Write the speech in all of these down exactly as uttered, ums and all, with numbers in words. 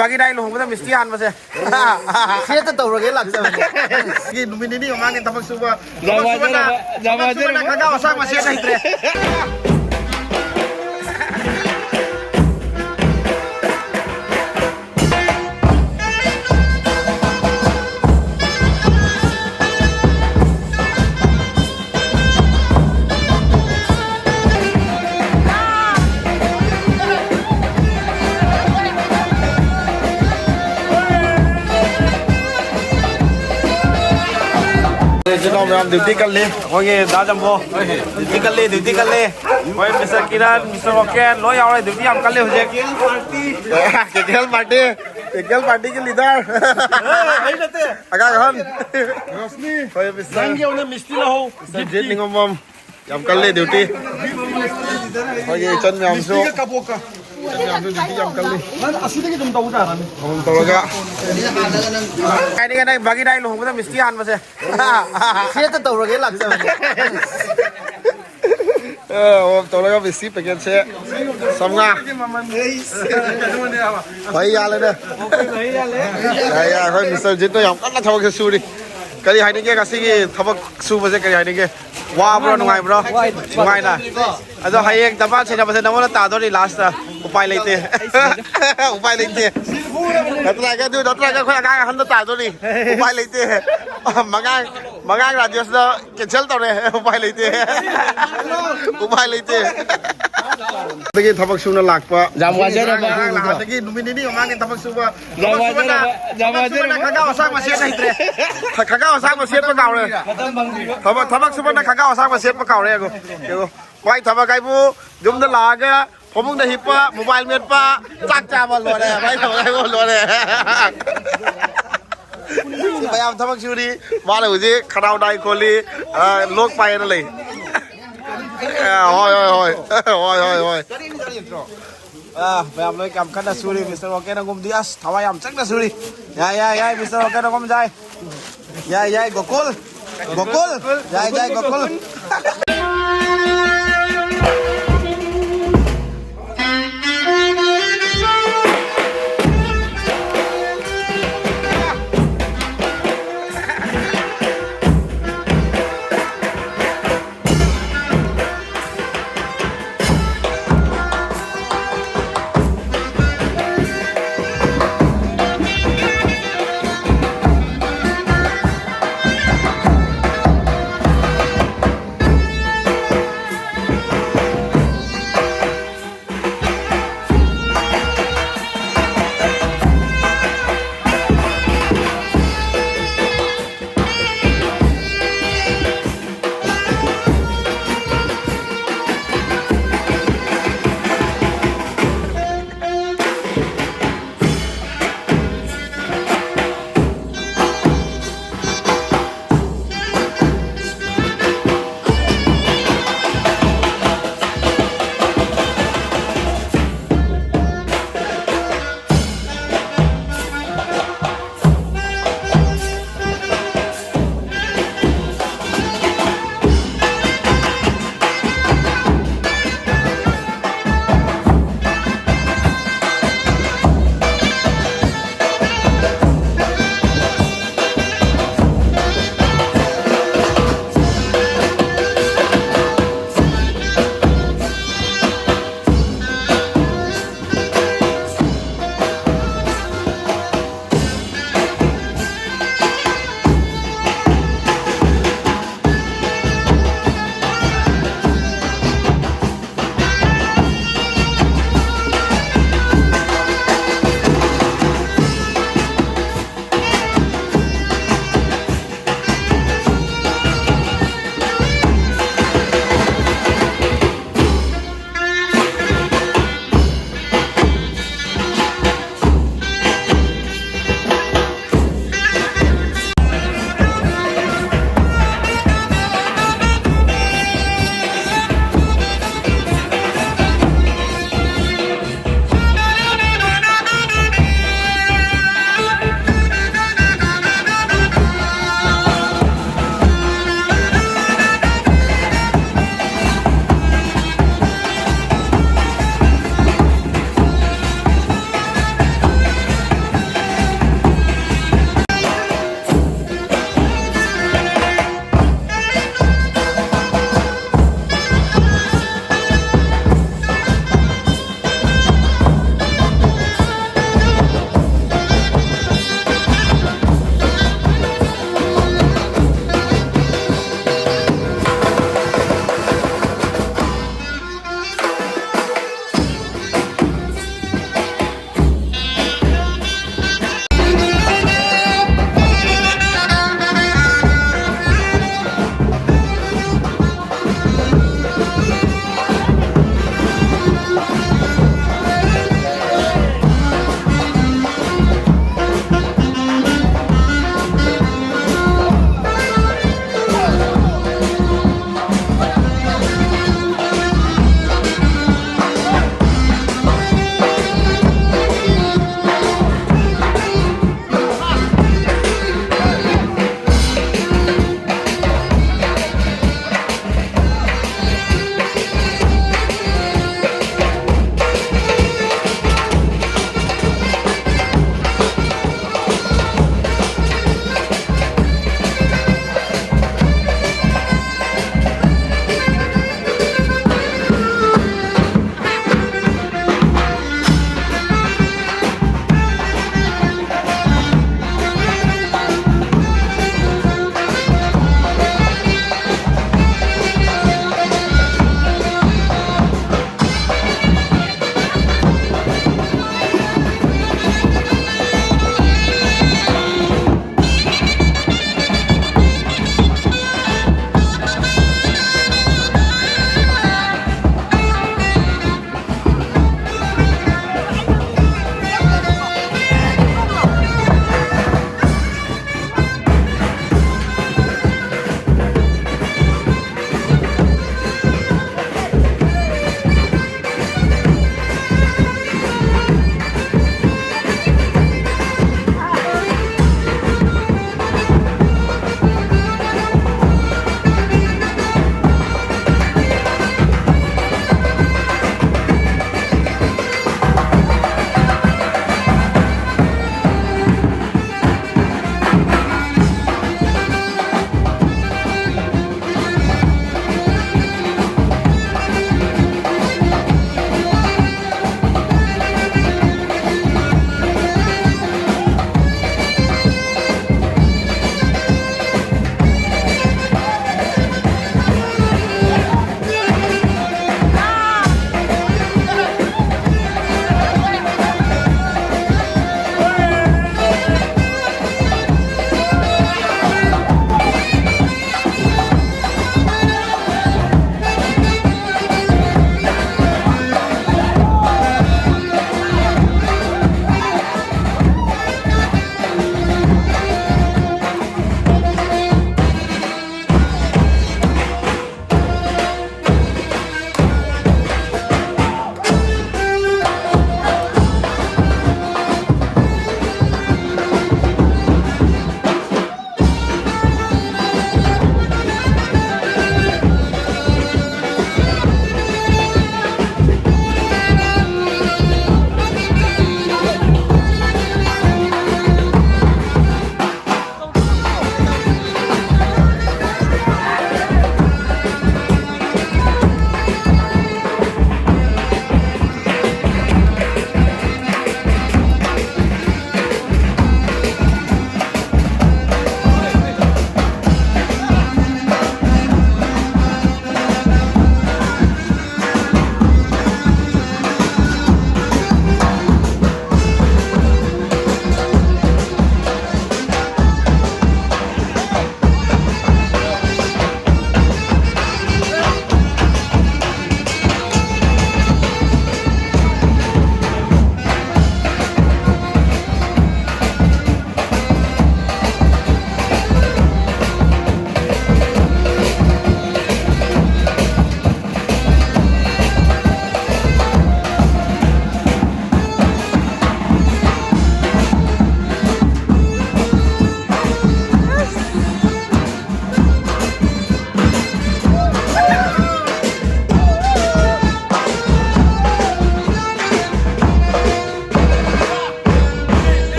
ꯕꯥꯒꯤꯗꯥꯏ ꯂꯨꯍꯣꯡꯕꯗ ꯃꯤꯁꯇꯤ ꯍꯥꯟꯕꯁꯦ꯫ ꯁꯦꯠꯇ ꯇꯧꯔꯒꯦ ꯂꯥꯛꯆꯕꯅꯦ꯫ ꯁꯤ ꯅꯨꯃꯤꯠ ꯅꯤꯅꯤ ꯃꯃꯥꯡꯒꯤ ꯊꯕꯛ ꯁꯨꯕ, ꯊꯕꯛ ꯁꯨꯕꯅ, ꯊꯕꯛ ꯁꯨꯕꯅ ꯈꯪꯒꯥꯎ ꯑꯁꯥꯡꯕ ꯁꯦꯠ ꯍꯩꯇ꯭ꯔꯦ꯫ ꯏꯆꯤꯟ ꯏꯅꯥꯎ ꯃꯌꯥꯝ ꯗ꯭ꯌꯨꯇꯤ ꯀꯜꯂꯤ꯫ ꯑꯩꯈꯣꯏꯒꯤ ꯗꯥ ꯖꯝꯕꯣ ꯗ꯭ꯌꯨꯇꯤ ꯀꯜꯂꯤ, ꯗ꯭ꯌꯨꯇꯤ ꯀꯜꯂꯤ꯫ ꯑꯩꯈꯣꯏ ꯃꯤꯁꯇꯔ ꯀꯤꯔꯟ, ꯃꯤꯁꯇꯔ ꯋꯥꯀꯦꯟ ꯂꯣꯏ ꯌꯥꯎꯔꯦ, ꯗ꯭ꯌꯨꯇꯤ ꯌꯥꯝ ꯀꯜꯂꯤ ꯍꯧꯖꯤꯛ꯫ ꯀꯦꯀꯦꯜ ꯄꯥꯔꯇꯤ, ꯀꯦꯀꯦꯜ ꯄꯥꯔꯇꯤꯒꯤ ꯂꯤꯗꯔ꯫ ꯑꯉꯥꯡ ꯑꯍꯟ꯫ ꯍꯣꯏ, ꯃꯤꯁꯇꯔ꯫ ꯅꯪꯒꯤ ꯑꯣꯏꯅ ꯃꯤꯁꯇꯤ ꯂꯧꯍꯧ꯫ ꯃꯤꯁꯇꯔ ꯖꯤꯠ ꯅꯤꯉꯣꯝꯕꯝ꯫ ꯌꯥꯝ ꯀꯜꯂꯤ ꯗ꯭ꯌꯨꯇꯤ꯫ ꯑꯩꯈꯣꯏꯒꯤ ꯏꯆꯟ ꯃꯌꯥꯝꯁꯨ꯫ ꯃꯤꯁꯇꯤꯒ ꯀꯥꯕꯣꯛꯀ꯫ ꯏꯆꯟ ꯃꯌꯥꯝꯁꯨ ꯗ꯭ꯌꯨꯇꯤ ꯌꯥꯝ ꯀꯜꯂꯤ꯫ ꯅꯪ ꯑꯁꯤꯗꯒꯤ ꯑꯗꯨꯝ ꯇꯧ ꯇꯥꯕꯅꯤ꯫ ꯑꯃꯃꯝ ꯇꯧꯔꯒ꯫ ꯀꯥꯏꯗꯒꯤ ꯅꯪ ꯕꯥꯒꯤꯗꯥꯏ ꯂꯨꯍꯣꯡꯕꯗ ꯃꯤꯁꯇꯤ ꯍꯥꯟꯕꯁꯦ? ꯁꯦꯠꯇ ꯇꯧꯔꯒꯦ ꯂꯥꯛꯆꯕꯅꯦ꯫ ꯑ, ꯑꯃꯃꯝ ꯇꯧꯔꯒ ꯃꯤꯁꯇꯤ ꯄꯦꯀꯦꯠꯁꯦ ꯆꯥꯝꯃꯉꯥ꯫ ꯃꯍꯩ ꯌꯥꯜꯂꯦꯅꯦ꯫ ꯌꯥꯏ, ꯌꯥꯏ, ꯑꯩꯈꯣꯏ ꯃꯤꯁꯇꯔ ꯖꯤꯠꯇꯣ ꯌꯥꯝ ꯀꯟꯅ ꯊꯕꯛꯁꯦ ꯁꯨꯔꯤ꯫ ꯀꯔꯤ ꯍꯥꯏꯅꯤꯡꯒꯦ ꯉꯁꯤꯒꯤ ꯊꯕꯛ ꯁꯨꯕꯁꯦ, ꯀꯔꯤ ꯍꯥꯏꯅꯤꯡꯒꯦ? ꯋꯥꯕ꯭ꯔꯣ, ꯅꯨꯡꯉꯥꯏꯕ꯭ꯔꯣ? ꯅꯨꯡꯉꯥꯏꯅ꯫ ꯑꯗꯣ ꯍꯌꯦꯡ ꯗꯕꯥꯟ ꯁꯦꯟꯅꯕꯁꯦ ꯅꯉꯣꯟꯗ ꯇꯥꯗꯣꯔꯤ ꯂꯥꯁꯇ꯫ ꯎꯄꯥꯏ ꯂꯩꯇꯦ꯫ ꯎꯄꯥꯏ ꯂꯩꯇꯦ꯫ ꯅꯠꯇ꯭ꯔꯒ ꯑꯗꯨ ꯅꯠꯇ꯭ꯔꯒ ꯑꯩꯈꯣꯏ ꯑꯉꯥꯡ ꯑꯍꯟꯗ ꯇꯥꯗꯣꯔꯤ꯫ ꯎꯄꯥꯏ ꯂꯩꯇꯦ꯫ ꯃꯉꯥꯡ, ꯃꯉꯥꯡ ꯔꯥꯖꯦꯁꯅ ꯀꯦꯟꯁꯦꯜ ꯇꯧꯔꯦ꯫ ꯎꯄꯥꯏ ꯂꯩꯇꯦ꯫ ꯎꯄꯥꯏ ꯂꯩꯇꯦ꯫ ꯑꯗꯒꯤ ꯊꯕꯛ ꯁꯨꯅ ꯂꯥꯛꯄ꯫ ꯌꯥꯝ ꯋꯥꯖꯔꯕ꯫ ꯉꯔꯥꯡ ꯅꯍꯥꯟꯗꯒꯤ ꯅꯨꯃꯤꯠ ꯅꯤꯅꯤ ꯃꯃꯥꯡꯒꯤ ꯊꯕꯛ ꯁꯨꯕ꯫ ꯌꯥꯝ ꯊꯕꯛ ꯁꯨꯕꯅ, ꯋꯥꯖꯔꯕ, ꯌꯥꯝ ꯊꯕꯛ ꯁꯨꯕꯅ ꯋꯥꯖꯔꯕ꯫ ꯈꯪꯒꯥꯎ ꯑꯁꯥꯡꯕ ꯁꯦꯠ ꯍꯩꯇ꯭ꯔꯦ꯫ ꯈ-, ꯈꯪꯒꯥꯎ ꯑꯁꯥꯡꯕ ꯁꯦꯠꯄ ꯀꯥꯎꯔꯦ꯫ ꯃꯇꯝ ꯐꯪꯗ꯭ꯔꯤꯕ꯫ ꯊꯕꯛ, ꯊꯕꯛ ꯁꯨꯕꯅ ꯈꯪꯒꯥꯎ ꯑꯁꯥꯡꯕ ꯁꯦꯠꯄ ꯀꯥꯎꯔꯦ꯫ ꯌꯦꯡꯉꯣ, ꯌꯦꯡꯉꯣ꯫ ꯃꯥꯏ ꯊꯕꯛ ꯍꯥꯏꯕꯨ ꯌꯨꯝꯗ ꯂꯥꯛꯑꯒ ꯐꯃꯨꯡꯗ ꯍꯤꯞꯄ, ꯃꯣꯕꯥꯏꯜ ꯃꯦꯠꯄ, ꯆꯥꯛ ꯆꯥꯕ ꯂꯣꯏꯔꯦ꯫ ꯃꯥꯏ ꯊꯕꯛ ꯍꯥꯏꯕꯨ ꯂꯣꯏꯔꯦ꯫ ꯁꯤ ꯃꯌꯥꯝ ꯊꯕꯛ ꯁꯨꯔꯤ꯫ ꯃꯥꯅ ꯍꯧꯖꯤꯛ ꯈꯅꯥꯎ ꯅꯥꯏ ꯈꯣꯠꯂꯤ, ꯑ, ꯂꯣꯛ ꯄꯥꯏꯅ ꯂꯩ꯫ ꯑ, ꯍꯣꯏ, ꯍꯣꯏ, ꯍꯣꯏ꯫ ꯍꯣꯏ, ꯍꯣꯏ, ꯍꯣꯏ꯫ ꯑ, ꯃꯌꯥꯝ ꯂꯣꯏ ꯌꯥꯝ ꯀꯟꯅ ꯁꯨꯔꯤ꯫ ꯃꯤꯁꯇꯔ ꯋꯥꯀꯦꯟ ꯑꯒꯨꯝꯗꯤ ꯑꯁ ꯊꯋꯥꯏ ꯌꯥꯝ ꯆꯪꯅ ꯁꯨꯔꯤ꯫ ꯌꯥꯏ, ꯌꯥꯏ, ꯌꯥꯏ, ꯃꯤꯁꯇꯔ ꯋꯥꯀꯦꯟ ꯑꯒꯨꯝ ꯌꯥꯏ꯫ ꯌꯥꯏ, ꯌꯥꯏ, ꯒꯣꯀꯨꯜ꯫ ꯒꯣꯀꯨꯜ꯫ ꯌꯥꯏ, ꯌꯥꯏ, ꯒꯣꯀꯨꯜ꯫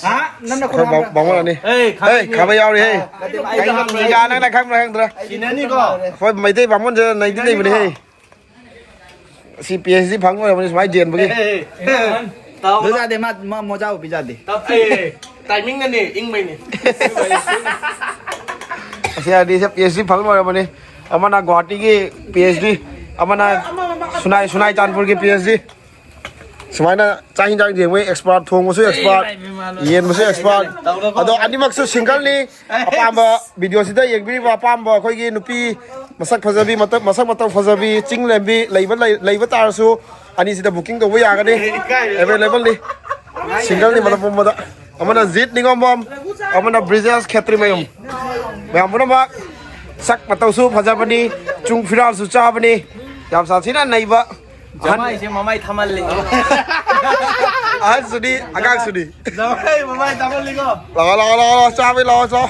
ꯍꯥ? ꯅꯪꯅ ꯑꯩꯈꯣꯏ ꯕꯥ- ꯈꯨꯔꯥꯡꯗ- ꯕꯥꯃꯣꯟ ꯑꯅꯤ꯫ ꯍꯦ, ꯍꯦ, ꯈꯥꯕꯩ ꯌꯥꯎꯔꯤ ꯍꯦ꯫ ꯅꯠꯇꯦ, ꯑꯩ ꯀꯩꯅꯣ, ꯈꯥꯕꯩ ꯌꯥ ꯅꯪꯅ ꯈꯪꯕ꯭ꯔꯥ ꯈꯪꯗ꯭ꯔꯥ? ꯁꯤꯟꯅꯅꯤꯀꯣ꯫ ꯑꯩꯈꯣꯏ ꯃꯩꯇꯩ ꯕꯥꯃꯣꯟꯁꯦ ꯅꯩꯗꯤ ꯅꯩꯕꯅꯤ ꯍꯦ꯫ ꯁꯤ ꯄꯤ ꯑꯩꯆ ꯗꯤ ꯐꯪ ꯑꯣꯏꯔꯕꯅꯤ ꯁꯨꯃꯥꯏꯅ ꯌꯦꯟꯕꯒꯤ꯫ ꯍꯦ, ꯍꯦ, ꯍꯦ꯫ ꯇꯥꯎ꯫ ꯂꯣꯏ ꯌꯥꯗꯦ, ꯃꯥ, ꯃꯥ ꯃꯣꯖꯥ ꯎꯞꯄꯤ ꯌꯥꯗꯦ꯫ ꯇꯞ-, ꯑꯦ, ꯇꯥꯏꯃꯤꯡꯅꯅꯦ, ꯏꯪꯕꯩꯅꯦ꯫ ꯑꯁꯤ ꯍꯥꯏꯗꯤ ꯁꯤ ꯄꯤ ꯑꯩꯆ ꯗꯤ ꯐꯪ ꯑꯣꯏꯔꯕꯅꯤ꯫ ꯑꯃꯅ ꯒꯨꯋꯥꯍꯥꯇꯤꯒꯤ ꯄꯤ ꯑꯩꯆ ꯗꯤ, ꯑꯃꯅ ꯁꯨꯅꯥꯏ, ꯁꯨꯅꯥꯏ ꯆꯥꯟꯄꯨꯔꯒꯤ ꯄꯤ ꯑꯩꯆ ꯗꯤ꯫ ꯁꯨꯃꯥꯏꯅ ꯆꯥꯛ ꯍꯤꯟꯖꯥꯡ ꯌꯦꯡꯕꯒꯤ ꯑꯦꯛꯁꯄꯥꯔꯠ, ꯊꯣꯡꯕꯁꯨ ꯑꯦꯛꯁꯄꯥꯔꯠ, ꯌꯦꯟꯕꯁꯨ ꯑꯦꯛꯁꯄꯥꯔꯠ꯫ ꯑꯗꯣ ꯑꯅꯤꯃꯛꯁꯨ ꯁꯤꯡꯒꯜꯅꯤ꯫ ꯑꯄꯥꯝꯕ ꯚꯤꯗꯤꯑꯣꯁꯤꯗ ꯌꯦꯡꯕꯤꯔꯤꯕ ꯑꯄꯥꯝꯕ ꯑꯩꯈꯣꯏꯒꯤ ꯅꯨꯄꯤ ꯃꯁꯛ ꯐꯖꯕꯤ, ꯃꯇ-, ꯃꯁꯛ ꯃꯇꯧ ꯐꯖꯕꯤ, ꯆꯤꯡ ꯂꯦꯝꯕꯤ ꯂꯩꯕ, ꯂꯩ-, ꯂꯩꯕ ꯇꯥꯔꯁꯨ ꯑꯅꯤꯁꯤꯗ ꯕꯨꯀꯤꯡ ꯇꯧꯕ ꯌꯥꯒꯅꯤ꯫ ꯑꯦꯚꯦꯂꯦꯕꯜꯅꯤ꯫ ꯁꯤꯡꯒꯜꯅꯤ ꯃꯇꯝ ꯄꯨꯝꯕꯗ꯫ ꯑꯃꯅ ꯖꯤꯠ ꯅꯤꯉꯣꯝꯕꯝ, ꯑꯃꯅ ꯕ꯭ꯔꯤꯖꯦꯁ ꯈꯦꯇ꯭ꯔꯤꯃꯌꯨꯝ꯫ ꯃꯌꯥꯝ ꯄꯨꯝꯅꯃꯛ ꯁꯛ ꯃꯇꯧꯁꯨ ꯐꯖꯕꯅꯤ, ꯆꯨꯡ ꯐꯤꯔꯥꯜꯁꯨ ꯆꯥꯕꯅꯤ, ꯌꯥꯝ ꯁꯥꯊꯤꯅ ꯅꯩꯕ꯫ ꯑꯍꯟ ꯖꯃꯥꯏꯁꯦ ꯃꯃꯥꯏ ꯊꯥꯃꯜꯂꯦ꯫ ꯑꯍꯟꯁꯨꯅꯤ, ꯑꯉꯥꯡꯁꯨꯅꯤ꯫ ꯖꯃꯥꯏ ꯃꯃꯥꯏ ꯊꯥꯃꯜꯂꯤꯀꯣ꯫ ꯂꯥꯛꯑꯣ, ꯂꯥꯛꯑꯣ, ꯂꯥꯛꯑꯣ, ꯂꯥꯛꯑꯣ, ꯆꯥꯕꯩ ꯂꯥꯛꯑꯣ, ꯆꯥꯎ꯫